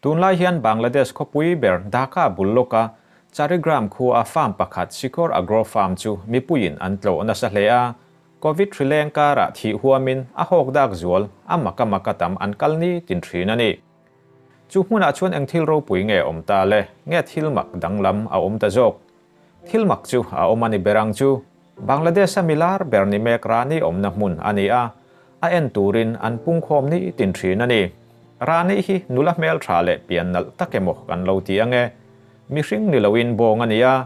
Tunlai hian Bangladesh khawpui ber Dhaka bul lawka Charigram khua a farm pakhat Sikor Agro Farm chu mipuiin an tlawh nasa hle a, Covid hrileng karah thih huamin a hawk dak zual a maka maka tam an kal ni tin thin a ni. Chu hmunah chuan eng thil ropui nge awm ta le, nge thil mak danglam a awm ta zawk? Thil mak chu a awm a ni ber ang chu. Bangladesh-a milar ber ni mek Rani awmna hmun a ni a, a en turin an pungkhawm ni tin thin a ni. Rani hi nula hmeltha leh pian nalh tak emaw kan lo ti ang e. Mihring ni loin bawng a ni a,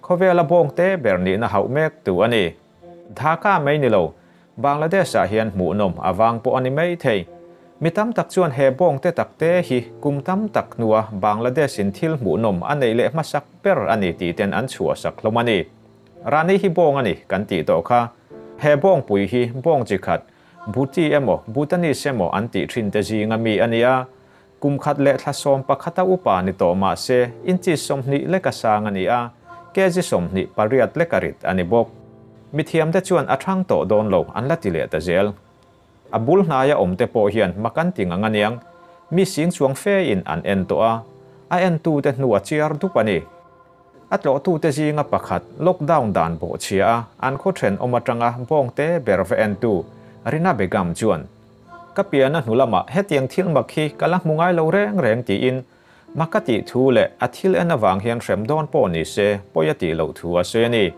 khawvela bawng te ber nihna hauh mek tu a ni. Dhaka mai ni lo, Bangladesh-ah hian hmuhnawm a vang pawh a ni mai thei. Mi tam tak chuan he bawng te tak te hi kum tam tak hnua Bangladesh-in thil hmuhnawm a neih leh hmasak ber a ni tih ten an chhuahsak hlawm a ni. Rani hi bawng a ni kan tih tawh kha. He bawngpui hi bawng chi khat, Bhuti emaw Bhutanese emaw an tih thin te zinga mi a ni a. Kum khat leh thla 11 a upa ni tawh mah se inches 20 leka sang a ni a, kg 28 leka rit a ni bawk. Mithiam te chuan a thang tawh dawn lo an la ti leh ta zel. A bul hnaia awm te pawh hian mak an ti ngang aniang, mi sing chuang fe in an en tawh a, a entu te hnu a chiar dup a ni. A tlawhtu te zinga pakhat lockdown dan bawh chhia a, an khaw thenawm atanga bawng te ber va entu Rina Begum chuan, Ka pian a hnu lamah hetiang thil mak hi ka la hmu ngai lo reng reng tiin mak a tih thu leh a thil en avang hian hrem dawn pawh ni se pawi a tih loh thu a sawi a ni.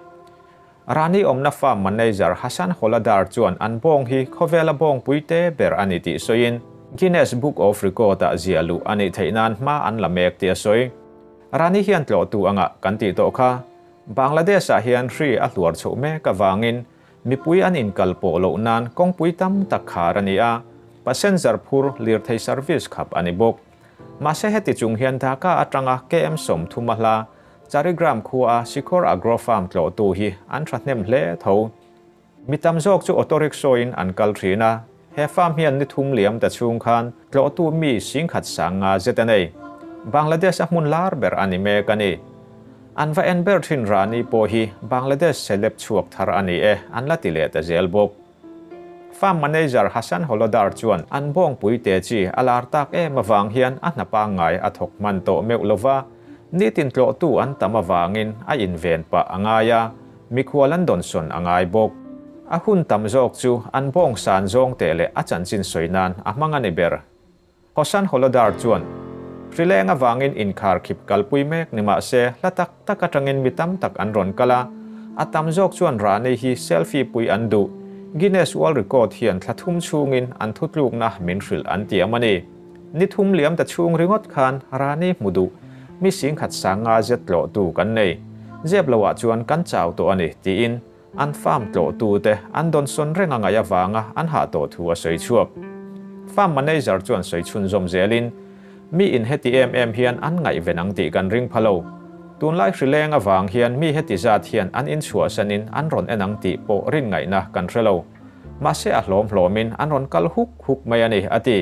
Rani awmna farm manager Hasan Holadar chuan an bawng hi khawvela bawngpui te ber a ni tih sawiin Guinness Book of Record-ah ziah luh a nih theih nan hma an la mek tih a sawi. Rani hian tlawhtu anga kan tih tawh kha Bangladesh-ah hian hri a hluar chhoh mek avangin mipui an inkal pawh loh nan kawngpui tam tak khar a ni a, passenger phur lirthei service khap a ni bawk. Mahse heti chung hian Dhaka atanga km 30 a hla Charigram khua a Sikhor Agro Farm tlawhtu hi an thahnem hle tho. Mi tam zawk chu auto rickshaw in an kal thin a, he farm hian ni thum liam ta chhung khan tlawhtu mi 10,000 sanga zet a nei. Bangladesh a hmun lar ber a ni mek a ni. An va en ber thin Rani pawh hi Bangladesh celeb chhuak thar a ni e, an la ti leh ta zel bawk. Farm manager Hasan Holodar chuan an bawngpui te chi a lar tak em awang hian a hnapa ngai a thawk hman tawh meuh lova, ni tin tlawhtu an tam awangin a inven pah a ngai a, mikhual an dawnsawn a ngai bawk. A hun tam zawk chu an bawng san zawng te leh a chanchin sawi nan a hmang a ni ber. Hasan Holodar chuan hrileng awangin inkhar khip kalpui mek ni mah se hla tak tak atangin mi tam tak an rawn kal a, a tam zawk chuan Rani hi selfie pui an duh. Guinness World Record hian thla thum chhungin an thutlukna min hrilh an tiam a ni. Ni thum liam ta chhung ringawt khan Rani hmu duh mi 10,000 sanga zet tlawhtu kan nei. Zep loah chuan kan chau tawh a ni tiin an farm tlawhtu te an dawnsawn reng a ngaih awanga an hah tawh thu a sawi chhuak. Farm manager chuan sawi chhun zawm zelin mi in heti em em hian an ngaih ven ang tih kan ring phalo. Tunlai hrileng awang hian mi heti zat hian an inchhuah sanin an rawn en ang tih pawh rin ngaihna kan hrelo. Mahse a hlawm hlawmin an rawn kal huk huk mai a ni a ti.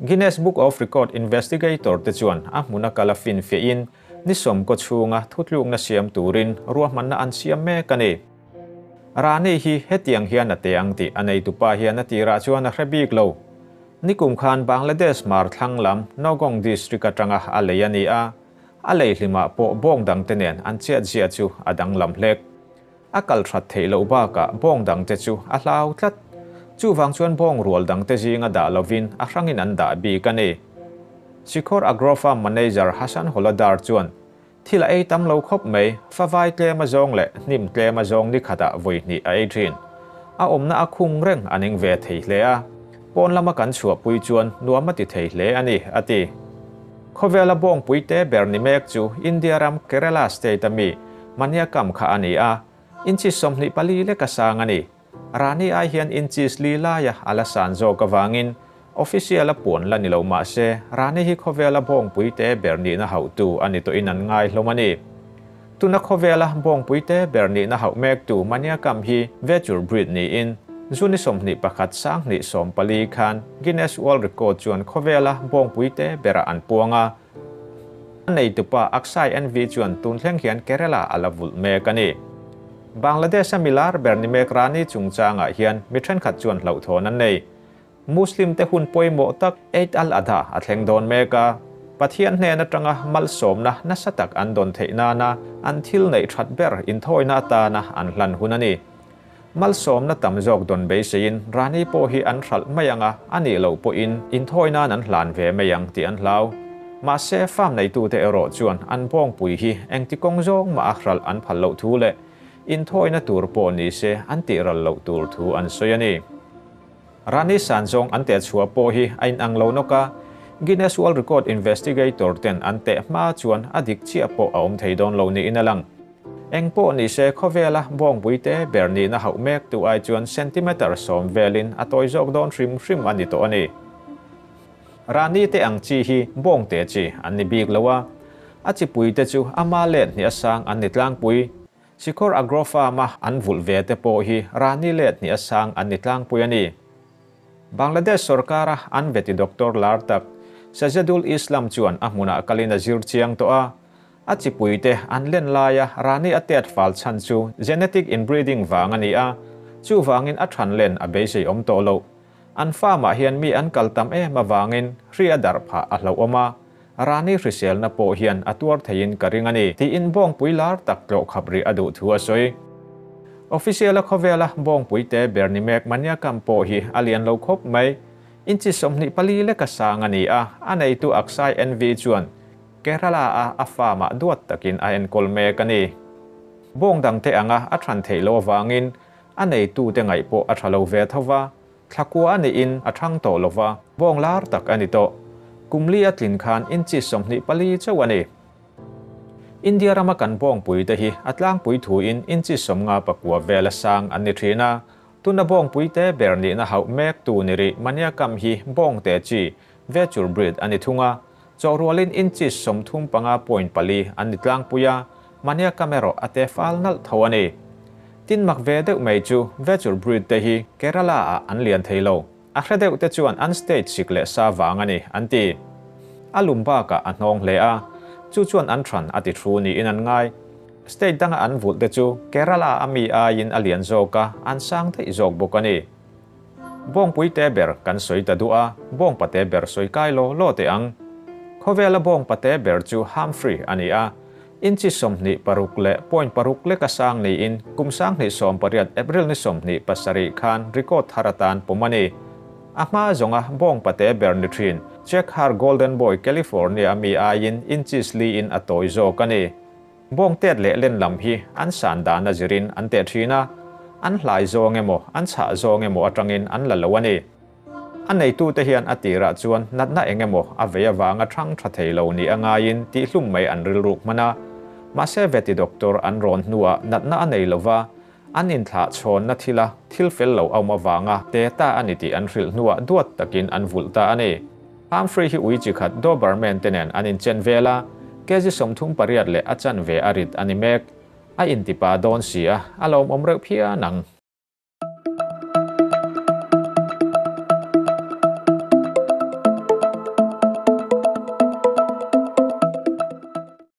Guinness Book of Record investigator te chuan a hmuna kala fin fe in ni som ko chhunga thutlukna siam turin ruahmanna an siam mek a ni. Rani hi hetiang hian a te ang tih a nei tupa hian a tirah chuan a hre bik lo. Nikum khan Bangladesh mar thlang lam Nogong district atanga a lei a ni a, a lei hlima pawh bawng dang te nen an chiat zia chu a dang lam hlek. A kal that theih loh bakah bawng dang te chu a hlau tlat. Chu wang chuan bawng rual dang te zinga dah lovin a hrangin an dah bik a ni. Sikhor Agro Farm manager Hasan Holodar chuan thil a ei tam lo khawp mai, fawai tlem a zawng leh hnim tlem a zawng ni khatah vawi hnih a ei thin. A awmna a khung reng a ning ve thei hle a, pawn lama kan chhuahpui chuan nuam a ti thei hle a ni a ti. Khawvela bawngpui te ber ni mek chu India ram Kerala state a mi Maniakam kha a ni a, inches 24 leka sang a ni. Rani ai hian inches li laia a la san zawk awangin official a puan la ni lo mah se Rani hi khawvela bawngpui te ber nihna hauhtu a ni tawhin an ngai hlawm a ni. Tuna khawvela bawngpui te ber nihna hauh mek tu Maniakam hi Vechur breed niin zuni 21 sang hnih 14 khan Guinness World Record chuan khawvela bawngpui te bera an puanga. Nei tupa Aksai NV chuan tun thleng hian Kerala a la vulh mek a ni. Bangladesh a milar ber ni mek Rani chungchangah hian mi thenkhat chuan hlauhthawn an nei. Muslim te hun pawimawh tak Eid al-Adha a thleng dawn mek a. Pathian hnen atanga malsawmna nasa tak an dawn theih nana an thil neih that ber inthawina atana an hlan hun a ni. Malsawmna tam zawk dawn beiseiin Rani pawh hi an hralh mai anga, a nih loh pawhin inthawi nan an hlan ve mai ang tih an hlau. Mahse, farm neitute erawh chuan an bawngpui hi engti kawng zawng mah a hralh an phal loh thu leh inthawina tur pawh ni se an tih ral loh tur thu an sawi a ni. Rani san zawng an teh chhuah pawh hi a inang lo nawk a, Guinness World Record investigator ten an teh hma chuan a dik chiah pawh a awm thei dawn lo niin a lang. Eng pawh ni se khawvela bawngpui te ber nihna hauh mek tu ai chuan centimeter 10 velin a tawi zawk dawn hrim hrim a ni tawh a ni. Rani te ang chi hi bawng te chi an ni bik lo a, a chipui te chu ama let hnih a sang an ni tlangpui. Sikhor Agro Farm a an vulh ve te pawh hi Rani let hnih a sang an ni tlangpui a ni. Bangladesh sorkara an veti doctor lar tak Sajadul Islam chuan a hmunah kalin a zir chiang tawh a. A chipui te an len laia Rani a tet fal chhan chu genetic inbreeding vang a ni a, chuvangin a than len a beisei awm tawh lo. An farm ah hian mi an kal tam em avangin hri a darh phah a hlauhawm a, Rani hriselna pawh hian a tuar theiin ka ring a ni, tiin bawngpui lar tak tlawh khap rih a duh thu a sawi. Official-a khawvela bawngpui te ber ni mek Maniakam pawh hi a lian lo khawp mai. Inchi 24 leka sang a ni a, a neitu Aksai NV chuan Kerala a a farm ah duat takin a enkawl mek a ni. Bawng dangte anga a than theih loh avangin a neitute ngaih pawh a tha lo ve tho va, thlakua a niin a thang tawh lo va, bawng lar tak a ni tawh. Kum li a tlin khan inchi 24 chauh a ni. India rama kan bawngpui te hi a tlangpui thuin inchi 59 vela sang an ni thin a, tuna bawngpui te ber nihna hauh mek tu ni rih Maniakam hi bawng te chi Vechur breed a ni thung a, chawhrualin inches 35.4 an ni tlangpui a, Maniakam erawh a te fal nalh tho a ni. Tin mak ve deuh mai chu Vechur breed te hi Kerala ah an lian thei lo. A hre deuh te chuan an state sik leh sa vang a ni, an ti. A lum bakah a hnawng hle a, chu chuan an than a ti thu niin an ngai. State danga an vulh te chu Kerala a mi aiin a lian zawk a, an sang daih zawk bawk a ni. Bawngpui te ber kan sawi ta duh a, bawng pate ber sawi kai law law teh ang. Khawvela bawng pate ber chu Humphrey a ni a, inchi 26.6 leka sang niin kum 2018 April ni 27 khan record thar atan pawm a ni. A hma zawnga bawng pate ber ni thin Jack Har Golden Boy California a mi aiin inches liin a tawi zawk a ni. Bawng tet leh len lam hi an san dan a zirin an teh thin a, an hlai zawng emaw an chhah zawng emaw atangin an la lo a ni. A neitute hian a tirah chuan natna eng emaw a vei avanga thang tha thei lo ni a ngaiin tih hlum mai an rilruk hman a. Mahse veti doctor an rawn hnuah natna a nei lova, an inthlah chhawnna thila thil fel lo awm avanga te ta a ni tih an hrilh hnuah duat takin an vulh ta a ni. Humphrey hi ui chi khat Doberman te nen an inchen vel a, kg 38 leh a chan ve a rit a ni mek. A intipa dawn si a, a lawmawm reuh phian ang.